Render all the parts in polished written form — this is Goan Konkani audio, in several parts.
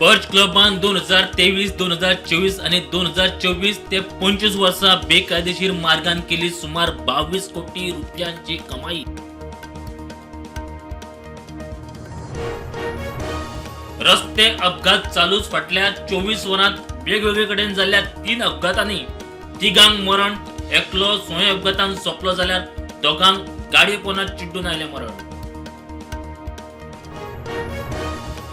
बर्च क्लबान 2023, 2024 आनी 2024 ते 25 वर्सा बेकायदेशीर मार्गान केली सुमार 22 कोटी रुपयांची कमाई. रस्ते अपघात चालूच. फाटल्या 24 वरांत वेगवेगळे कडेन जाल्ल्या 3 अपघातांनी तिगांक मरण, एकलो स्वयं अपघातान सोंपलो जाल्यार दोगांक गाडये पोंदा चिड्डून आयलें मरण.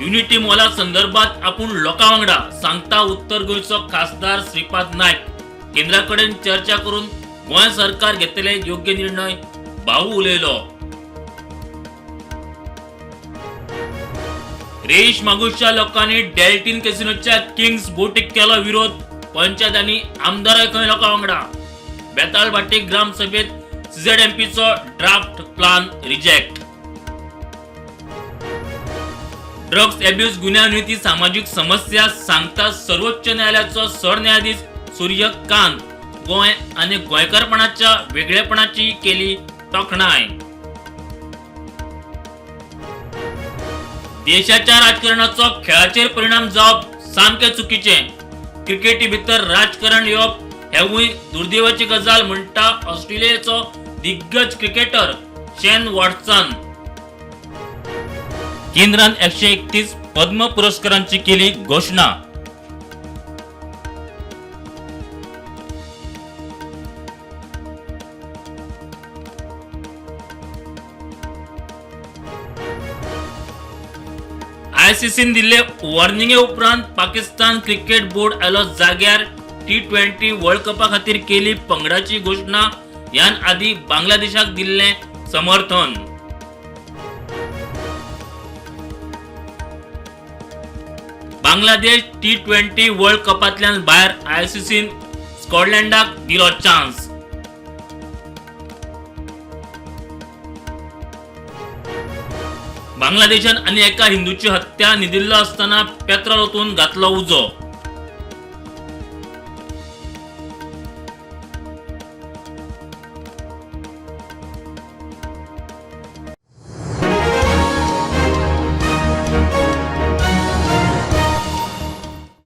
युनिटी मॉला संदर्भात आपूण लोकां वांगडा, सांगता उत्तर गोंयचो खासदार श्रीपाद नायक. केंद्रा कडेन चर्चा करून गोंय सरकार घेतले योग्य निर्णय, भाऊ उलयलो. रेईश मागुशच्या लोकांनी डेल्टीन कॅसिनोच्या किंग्स बोटीक केलो विरोध. पंचायत आनी आमदारय खंय लोकां वांगडा. Betalbatim ग्रामसभेत सीझेडएमपीचो draft plan reject. Drugs abuse गुन्यांव न्हय, ती सामाजीक समस्या, सांगता सर्वोच्च न्यायालयाचो सरन्यायाधीश सूर्यकांत. गोंय आनी गोंयकारपणाच्या वेगळेपणाची केली तोखणाय. देशाच्या राजकारणाचो खेळाचेर परिणाम जावप सामकें चुकीचें. क्रिकेटी भितर राजकारण येवप हेवूय दुर्दैवाची गजाल, म्हणटा ऑस्ट्रेलियेचो दिग्गज क्रिकेटर शेन वॉटसन. केंद्रान 131 पद्म पुरस्कारांची केली घोशणा. आयसीसीन दिल्ले वॉर्निंगे उपरांत पाकिस्तान क्रिकेट बोर्ड आयलो जाग्यार. टी20 वर्ल्ड कपा खातीर केली पंगडाची घोशणा. ह्यान आदी बांगलादेशाक दिल्लें समर्थन. बांगलादेश टी20 वर्ल्ड कपांतल्यान भायर. आयसीसीन स्कॉटलंडाक दिलो चान्स. बांगलादेशान आनी एका हिंदूची हत्या. न्हिदिल्लो आसतना पेत्रोल ओतून घातलो उजो.